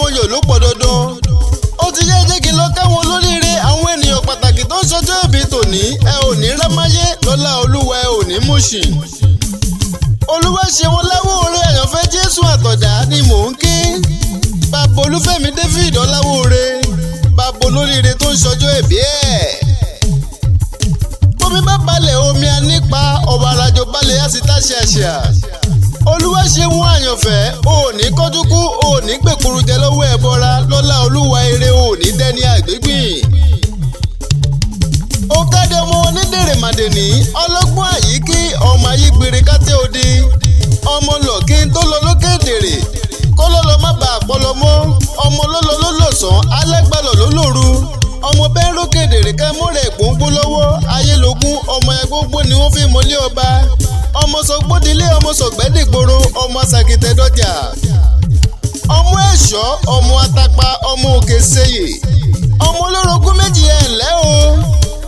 wọn yọ̀ ló pọ̀ dandan. Ó ti yẹ jẹ́ kí n lọ káwọn olóríire àwọn ènìyàn pàtàkì tó ń ṣọjọ́ ìbí tòní. Ẹ ò ní rámáyé lọ́lá Olúwa, ẹ ò ní mùṣìn. Olúwa ṣe wọn láwóore àyànfẹ́ Jésù Àtọ̀dá ni mò ń ké. Bàbá Olúfẹ́mi David Ọláwóore, bàbá olóríire tó ń ṣọjọ́ ìbí ẹ̀. Bómi bá balẹ̀ omi anípa, ọ̀wọ̀ àràjò balẹ̀ á sì tá ṣàṣà. Olúwa ṣe wọn àyànfẹ́, ò ní kọ́dúkú, ò ní gbèkúrú jẹ lọ́wọ́ ẹ̀bọra lọ́lá Olúwa, eré ò ní dẹ́ni àgbégbìn. Ó káde ọmọ onídèrè màdèní, ọlọ́gbọ́n àyíkí, ọmọ ayígbèrè kátẹ́ òde, ọmọ lọ́kí tó lọ lókè dèrè kó lọ́lọ́ má bàa pọlọ mọ́, ọmọ lọ́lọ́ ló lọ̀sán, alágbàlọ̀ ló lòru, ọmọ bẹ́ẹ̀ rókè dèrè ká mọ́rẹ̀ gbòǹgbò lọ́wọ́ ayélogún, ọmọ ẹgbógbó ni wọ́n fi mọ́lé ọba, ọmọ sọgbódilé, ọmọ sọgbẹ́dìgboro, ọmọ sàkìtẹ́dọ́jà, ọmọ ẹ̀ṣọ́, ọmọ atapa, ọmọ òkè sèyè, ọmọ olórogún méjì. Ẹ̀ ńlẹ́ o,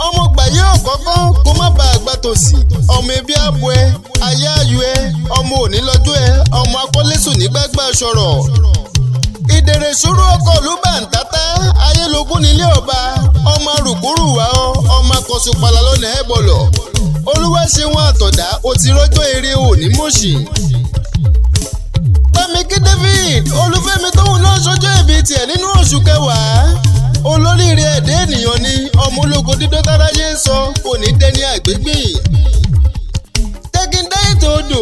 ọmọ gbàyé ọ̀kọ́kọ́ kó má bàa gbà tòsí, ọmọ ẹbí àbọ̀ ẹ, ayé ayọ̀ ẹ, ọmọ òní lọ́jọ́ ẹ, ọmọ akọ́lẹ́sùn nígbàgbà sọ̀rọ̀ ìdèrè ṣòro ọkọ̀ ló bá ń tátá ayélogún nílé ọba, ọmọ rùkúrù wá ọ, ọmọ akọ̀sùpàlà lọ́nà ẹ̀ bọ̀lọ̀. Olúwa ṣe wọn Àtọ̀dá, ó ti rọ́jọ́ eré òní mọ̀ṣì. Bámikí David Olúfẹ́mi tóun náà ṣọjọ́ ìbí tiẹ̀ nínú oṣù kẹwàá, olóríire ẹ̀dẹ́ ènìyàn ni, ọmọ ológo dídó táráyé ń sọ, kò ní dẹ́ni àgbégbìn. Jẹ́gídá ètò odò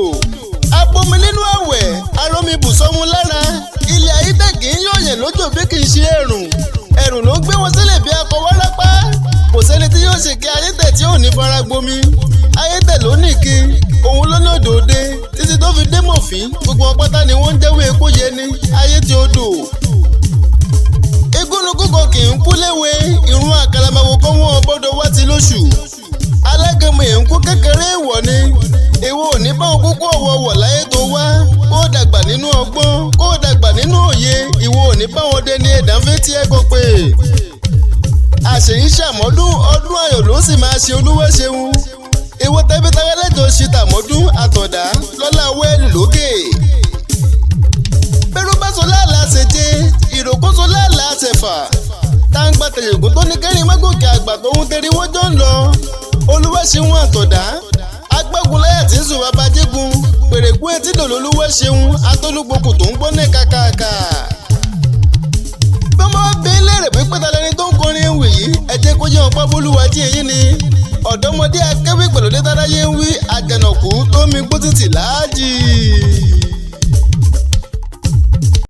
abomi nínú àwẹ̀ arómi bùsọ́mu lára ilẹ̀ ayítẹ̀ kì í yọ̀yẹ̀ lójó bí kì í ṣe ẹ̀rùn, ẹ̀rùn ló ń gbé wọn sílẹ̀ bí akọ wárápá. Kò sẹ́ni tí yóò ṣe kí ayítẹ̀ tí ò ní fara gbomi. Ayítẹ̀ ló nìke òun ló ní òdòdó títí tó fi dé mọ̀fín, gbogbo wọn pátá ni wọ́n ń jẹ́wọ́ epo yẹ ní ayé tí ó dò. Igúnnugún kan kì í kú léwe, ìrun àkàlàmàwò kan wọn gbọ́dọ̀ wá ti lóṣù. Alágẹmọ èǹkú kékeré ìwọ ni èwo ò ní bá wọn kúkú ọ̀wọ̀wọ̀ láyé tó wá, kó dàgbà nínú ọgbọ́n, kó dàgbà nínú òye, ìwọ ò ní bá wọn dé ní ẹ̀dá fétí ẹ̀ kó pé. Àṣèyí ṣàmọ́dún, ọdún ayọ̀ ló sì máa ṣe. Olúwa ṣeun, ìwọ tẹbi tarálẹ́jọ ṣe tàmọ́dún Àtọ̀dá lọ́lá wẹ́ẹ̀lì lókè. Bẹ́rù bá sọ láàlá ṣèjé, ìrókò sọ láàlá ṣẹ̀fà, táǹgbà tẹ̀yẹ̀gùn tó ní kẹ́rin mọ́gòkè àgbà tó ń tẹ̀rí wọ́n jọ ń lọ. Olúwa ṣeun Àtọ̀dá, agbógun láyà tí ń sùn bàbá jégún pèrègún etí dòló. Olúwa ṣeun atólúgbòkù tó ń gbọ́ ní kàkàkà. Bí wọ́n bá bí léèrè pé pẹ́ta lẹni tó ń kọrin ewì yìí, ẹ jẹ́ kó jẹ́ ọpá bólúwa tí èyí ni ọ̀dọ́mọdé akéwì pẹ̀lú dé táráyé ń wí, àjànàkú tó mi gbó títì láàjì.